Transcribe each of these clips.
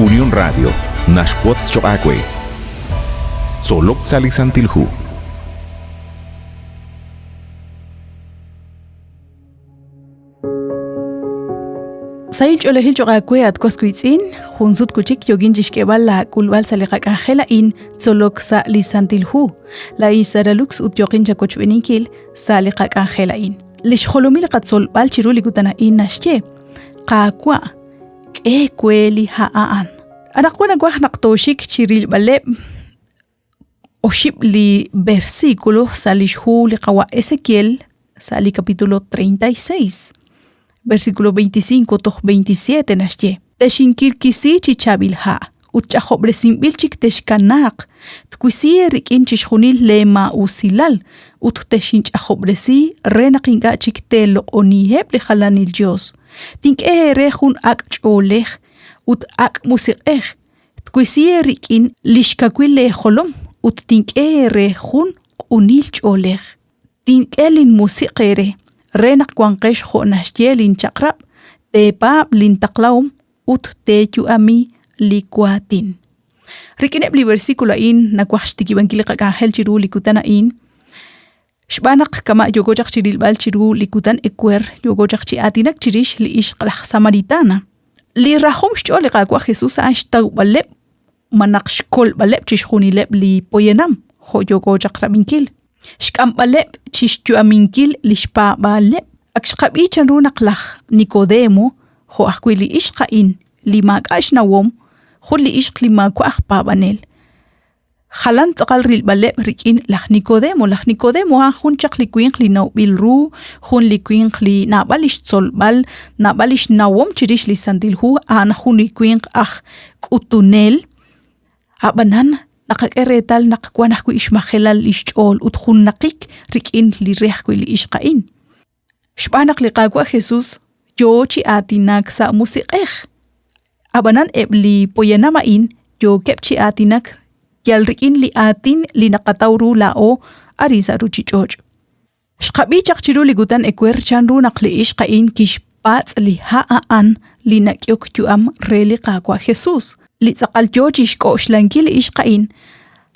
Unión Radio naxwotz choq' aawe. Tzolok sa' li Santil Hu. Sahil ch'oolejil cho'q aawe at was wiitz'in, jun sut wi' chik yookin chi xk'eeb'al laak'ulb'al sa' li qak'anjel a'in tzolok sa' li Santil Hu. Laa'in xSara Lux ut yooqin chawochb'eeninkil sa' li qak'anjel a'in. Li xjolomil li qatzolb'al chiru li kutan a'in naxye, Qaawa', k'e we li ha' a'an. Anaqwan nawaj naq tooxik chi rilb'aleb' oxib' li versículo sa' lix hu li qawa' Ezequiel sa' li capítulo 36, versículo 25 toj 27 naxye, Texinkirkisi chi chaab'il ha' ut ch'ajob'resinb'il chik texkanaaq, twisi eerik'in chixjunil lee maa'usilal ut texinch'ajob'resi re naq ink'a' chik teeloq'oniheb' li jalanil yos. Tink'e eere jun ak' ch'oolej ut ak' musiq'ej, Twisi eerik'in li xkawil leejolom ut tink'e eere jun q'unil ch'oolej. Tink'e linmusiq' eere re naq wanqex jo' naxye linchaq'rab', teepaab' lintaqlahom ut teeyu'ami li waatin. Rik'ineb' li versículo a'in nawaj xtikib'ankil li qak'anjel chiru li kutan a'in. Xb'aan naq kama' yooko chaq chi rilb'al chiru li kutan ewer, yooko chaq chi aatinak chirix li ixq laj Samaritana. Li rajom xch'ool li Qaawa' Jesus a'an xtawb'aleb' malaj xkolb'aleb' chixjunileb' li poyanam, jo' yooko chaq rab'inkil. Xk'amb'aleb' chi xyu'aminkil li xpaab'aaleb'. Ak xqab'i chanru naq laj Nicodemo, jo' ajwi' li ixq a'in li maak'a' xnawom, jun li ixq li maawa' aj paab'anel, Jalan tz'aqal rilb'aleb' rik'in laj Nicodemo. Laj Nicodemo a'an jun chaq li winq li nawb'il ru, jun li winq li naab'al li xtzolb'al, naab'al li xnawom chirix li Santil Hu, a'an jun li winq aj k'utunel. A'b'anan, naqak'e reetal naq wan ajwi' xmajelal li xch'ool ut junnaqik rik'in li re ajwi' li ixq a'in. Xb'aan naq li Qaawa' Jesus yoo chi aatinak sa' musiq'ej. Ab'anan eb' li poyanam a'in yookeb' chi aatinak yal rik'in li aatin li naqataw ru laa'o arin sa' ruuchich'och'. Xqab'i chaq chiru li kutan ewer chanru naq li ixq a'in kixpatz' li ha' a'an li nak'ehok yu'am re li Qaawa' Jesus. Li tz'aqal yoo chi xk'oxlankil li ixq a'in,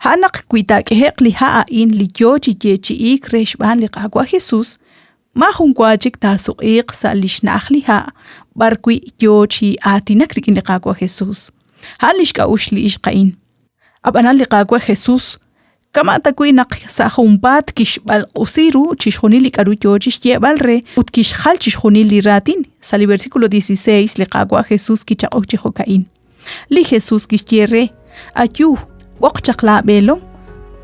a'an naq wi taak'ehe'q li ha' a'in li yoo chi yeechi'iik re xb'aan li Qaawa' Jesus, maajun wa chik taasuq'iiq sa' li xna'aj li ha' b'ar wi' yoo chi aatinak rik'in li Qaawa' Jesus. A'an lix k'a'uxl li ixq a'in. Ab'anan li Qaawa' Jesus kama' ta wi' naq sa' junpaat kixb'alq'usi ru chixjunil li k'aru yoo chi xyeeb'al re ut kixjal chixjunil li raatin. Sa' li versículo 16 li Qaawa' Jesus kichaq'ok chi jo'ka'in. Li Jesus kixye re, Ayu, b'oq chaq laab'eelom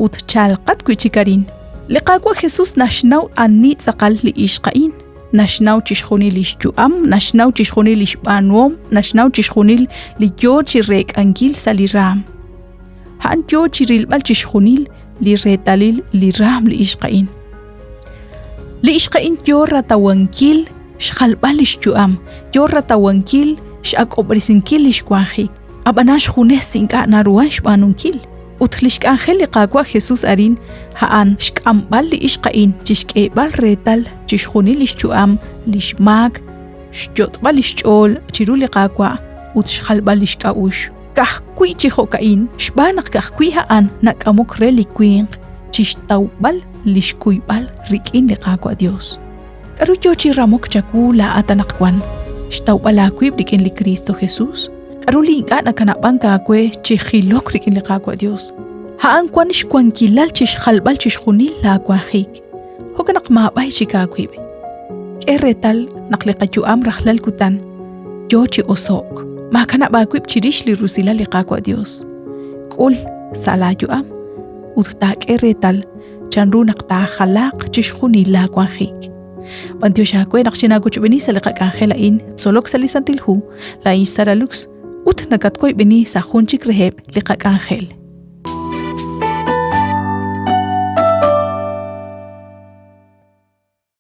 ut chalqat wi' chik arin. Li Qaawa' Jesus naxnaw ani tz'aqal li ixq a'in. Naxnaw chixjunil li xyu'am, naxnaw chixjunil li xb'aanuhom, naxnaw chixjunil li yoo chi reek'ankil sa' li raam. A'an yoo chi rilb'al chixjunil li reetalil li raam li ixq a'in. Li ixq a'in yoo ratawankil xjalb'al li xyu'am, yoo ratawankil x'ak'ob'resinkil li xwanjik, ab'anan xjunes ink'a' naruhan xb'aanunkil. Ut li xk'anjel li Qaawa' Jesus arin a'an xk'amb'al li ixq a'in chi xk'eeb'al reetal chixjunil li xyu'am, li xmaak, xyot'b'al li xch'ool chiru li Qaawa' ut xjalb'al li xk'a'uxl. Ka'ajwi' chi jo'ka'in, xb'aan naq ka'ajwi' a'an nak'amok re li winq chi xtawb'al li xkuyb'al rik'in li Qaawa' Dios. K'aru yoo chi ramok chawu laa'at anaqwan? Xtawb'al aawib' rik'in li Kristo Jesus? K'aru li ink'a' nakanab'ank aawe chi jilok rik'in li Qaawa' Dios? A'an wan xwankilal chi xjalb'al chixjunil laawanjik. Jo'kan naq maab'ay chik aawib'. K'e reetal naq li qayu'am rajlal kutan yoo chi oso'k. Maakanab' aawib' chirix li rusilal li Qaawa' Dios. K'ul sa' laayu'am ut taak'e reetal chanru naq taajalaaq chixjunil laawanjik. B'antiox aawe naq xinaawochb'eeni sa' li qak'anjel a'in Tzolok sa' li Santil Hu, laa'in xSara Lux, ut nakatwoyb'eni sa' jun chik reheb' li qak'anjel.